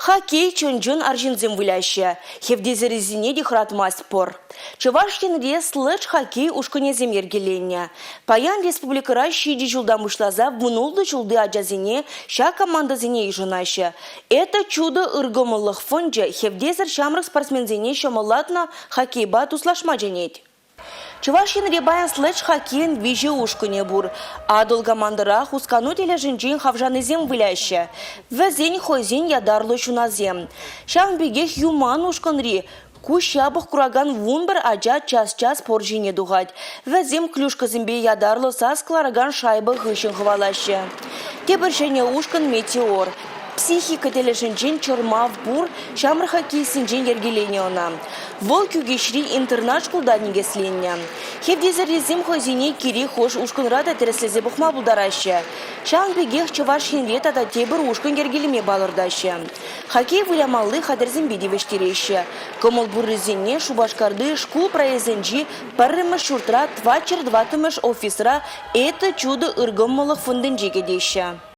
Хоккей чӑн-чӑн арҫынсем выляҫҫӗ. Хевтесӗррисене те хӑратмасть пӑр. Чӑваш Енре следж-хоккей ушкӑнӗсем йӗркеленнӗ. Паян республикӑра ҫичӗ ҫултан пуҫласа вунултӑ ҫулти ачасене ҫак командӑсене йышӑнаҫҫӗ. Это чудо ыркӑмӑллӑх фончӗ хевтесӗр ҫамрӑк спортсменсене ҫӑмӑллатнӑ хоккейпа туслашма чӗнет. Чӑваш Енре паян следж-хоккейӑн виҫӗ ушкӑнӗ пур. Атӑл командӑра хускану тӗлӗшӗнчен хавшанисем выляҫҫӗ. Вӗсен хӑйсен ятарлӑ ҫунасем. Ҫавӑн пекех Юман ушкӑнри куҫ япӑх куракан 11 ача час-час пӑр ҫине тухать. Вӗсем клюшкӑсемпе ятарлӑ сас кӑларакан шайба хыҫҫӑн хӑвалаҫҫӗ. Тепӗр ҫӗнӗ ушкӑн «Метеор». Психика тӗлӗшӗнчен чӑрмав пур ҫамрӑк хоккеистсенчен йӗркеленӗ ӑна. Вӑл Кӳкеҫри интернат шкулта никӗсленнӗ. Хевтесӗррисем хӑйсене кирек хӑш ушкӑнра та тӗрӗслесе пӑхма пултараҫҫӗ. Ҫавӑн пекех Чӑваш Енре тата тепӗр ушкӑн йӗркелеме палӑртаҫҫӗ. Хоккей вылямалли хатӗрсемпе тивӗҫтереҫҫӗ. Кӑмӑл пуррисене Шупашкарти шкул проездӗнчи пӗрремӗш ҫуртра 404-мӗш офисра «Это чудо» ыркӑмӑллӑх фондӗнче кӗтеҫҫӗ.